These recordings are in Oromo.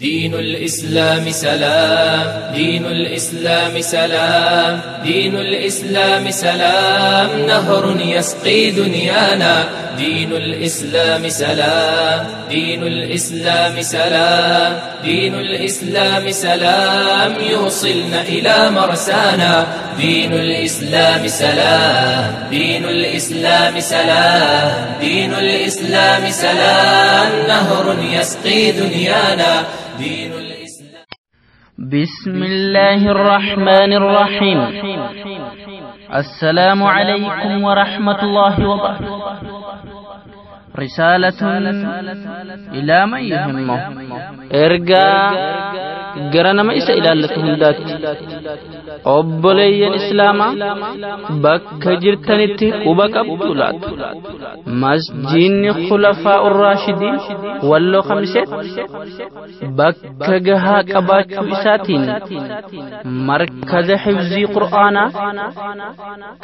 دين الإسلام سلام، دين الإسلام سلام، دين الإسلام سلام، نهر يسقي دنيانا. دين الإسلام سلام، دين الإسلام سلام، دين الإسلام سلام، يوصلنا إلى مرسانا. دين الإسلام سلام، دين الإسلام سلام، دين الإسلام سلام، نهر يسقي دنيانا. دين الإسلام. بسم الله الرحمن الرحيم. السلام عليكم ورحمة الله وبركاته. رسالة إلى من يهمه. Ergaa gara nama isa ilaallatu hundaatti. Obboleeyyan Islaamaa bakka jirtanitti quba qabdu laata? Masjiidni Khulafaa Urraashidiin Walloo Kamiseetti bakka gahaa qabaachuu isaatiin markaza hifzii Qur'aanaa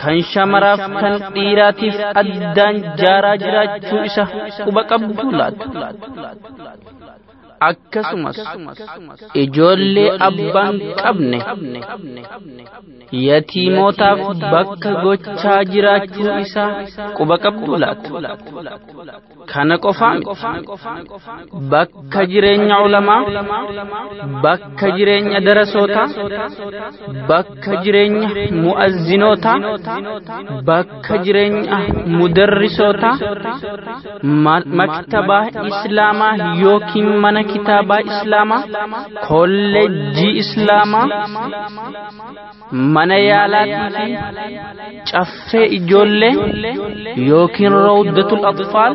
kan shamaraaf kan dhiiraatiif addaan jaaraa jiraachuu isa quba qabdu laata? Akkasumas ijoollee abbaan qabne yatiimotaaf bakka gochaa jiraachuu isaa quba qabdu laata? Kana qofaa miti, bakka jireenya ulamaa, bakka jireenya darasootaa, bakka jireenya mu'azzinootaa, bakka jireenya mudarrisootaa, maktabaa Islaamaa yookiin mana kitaabaa Islaamaa, kolleejjii Islaamaa, mana yaalaatii fi caffee ijoollee yookiin rawdatul atfaal,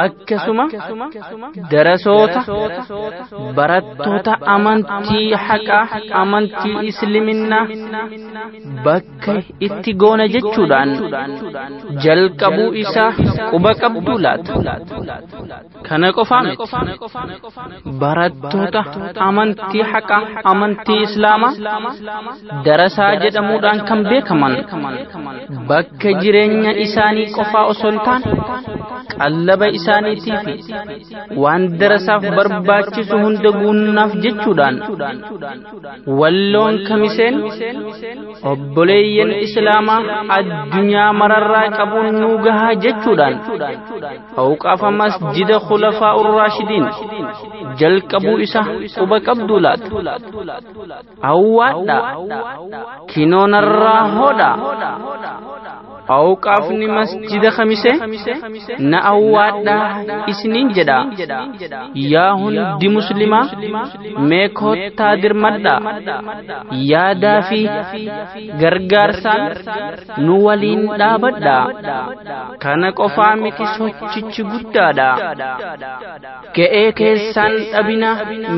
akkasuma darasoota barattoota amantii haqaa amantii Isliminnaa bakka itti goona jechuudhaan jalqabuu isaa quba qabdu laata? Kana qofaa miti, barattoota amantii haqaa amantii Islaamaa darasaa jedhamuudhaan kan beekaman bakka jireenya isaanii qofaa osoo hin taane qallaba isaaniitii fi waan darasaaf barbaachisu hunda guunnaaf jechuudhaan Walloon Kamiseen obboleeyyan Islaamaa addunyaa mararraa qabuun nuu gahaa jechuudhaan awqaafa masjida Khulafaa Urraashidiin jalqabuu isa quba qabdu laata? Awwaadha, kinoonarraa hodha. Awqaafni masjida Kamisee na awwaadha isiniin jedha. Yaa hundi muslimaa mee kottaa dirmadha. Yaadaa fi gargaarsaan nu waliin dhaabadha. Kana qofaa miti, sochichi guddaadha. Ga'ee keessaan dhabina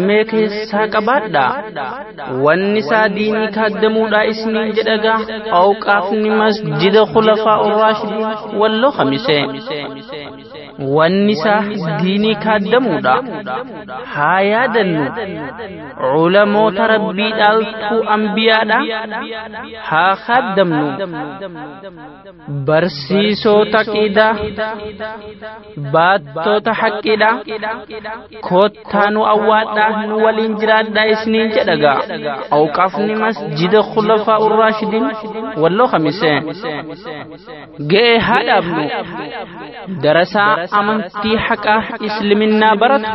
mee keessaa qabaadha. Wanni isaa diinii kaaddamuudha isiniin jedhagaa. Awqaafni masjida Khulafaa Urraashidiin Walloo Kamisee. Wanni isaa diinii kaaddamuudha. Haa yaadannu ulamoota rabbii dhaaltuu ambiyaadha. Haa kaaddamnu barsiisota qiidaa, baattoota haqqiidha. Kottaa nu awwaadhaa, nu waliin jiraadhaa isiniin jedhagaa. Awqaafni masjida Khulafaa Urraashidiin Walloo Kamisee. Ga'ee haa dhaabnu. Darasaa amantii haqaa Isliminnaa baratu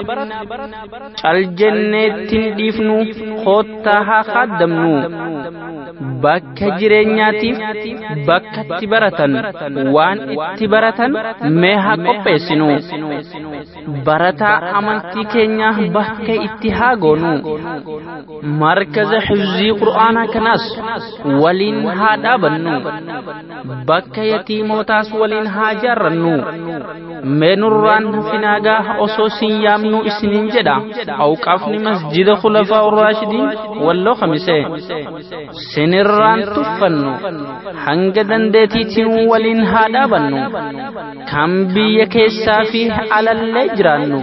cal jenneettiin dhiifnu, kottaa haa kaaddamnu. Bakka jireenyaatiif bakka itti baratan, waan itti baratan mee haa qopheessinu. Barataa amantii keenyaa bakka itti haa goonu. Markaza hifzii Qur'aanaa kanaas waliin haa dhaabannu. Bakka yatiimotaas waliin haa jaarrannu. Mee nurraan hafinaagaa osoo sin yaamnu isiniin jedha. Awqaafni masjida Khulafaa Urraashidiin Walloo Kamisee. Sinirraan tuffannu, hanga dandeetiitiin waliin haa dhaabannu. Kan biyya keessaa fi alallee jiraannu,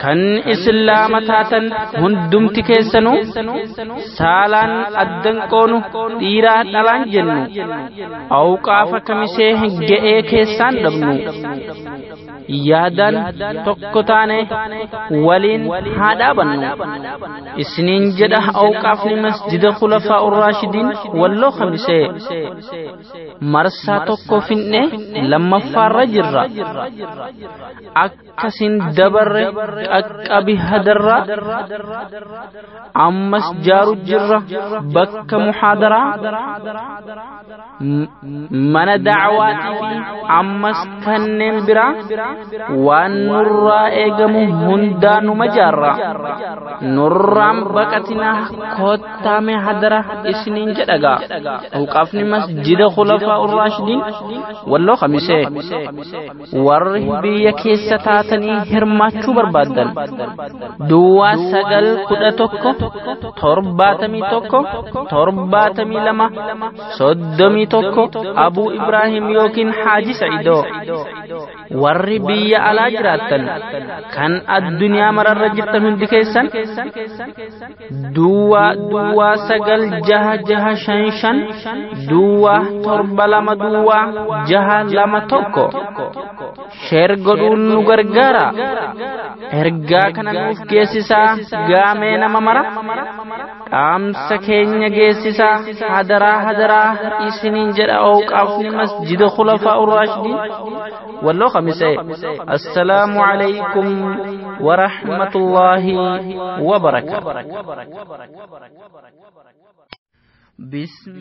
kan Islaama taatan hundumti keessanuu, saalaan addan qoonu, dhiiraa dhalaan jennu, awqaafa Kamisee ga'ee keessaan dhabnu. Yaadaan tokko taane waliin haa dhaabannu isiniin jedha. Awqaafni masjida Khulafaa Urraashidiin Walloo Khamisee marsaa tokko finne lammaffaarra jirra. Akkasin dabarre qaqqabi hadarra, ammas jaaru jirra bakka muhaadaraa, mana dacwaatii fi ammas kanneen biraa. Waan nurraa eegamu hundaa numa jaarra, nurraan baqatinaa kottaame hadara isiniin jedhagaa. Awqaafni masjida Khulafaa Urraashidiin Walloo Khamisee, warri biyya keessa taatanii hirmaachuu barbaaddan 09 11 71 72 31, Abuu Ibraahim yookiin Haaji Sa'idoo. Warri biyya alaa jiraattan kan addunyaa mararra jirtan hundi keessan 0 0 9 6 6 5 5 0 7 2 0 6 2 1 share godhuun nu gargaara. Ergaa kana nuuf geessisaa, gaamee nama mara dhaamsa keenya geessisaa, hadaraa hadaraa isiniin jedha Awqaafni masjida Khulafaa Urraashidiin Walloo Khamisee. Assalaamu alaykum warahmatullaahi wabarakaatu. بسم.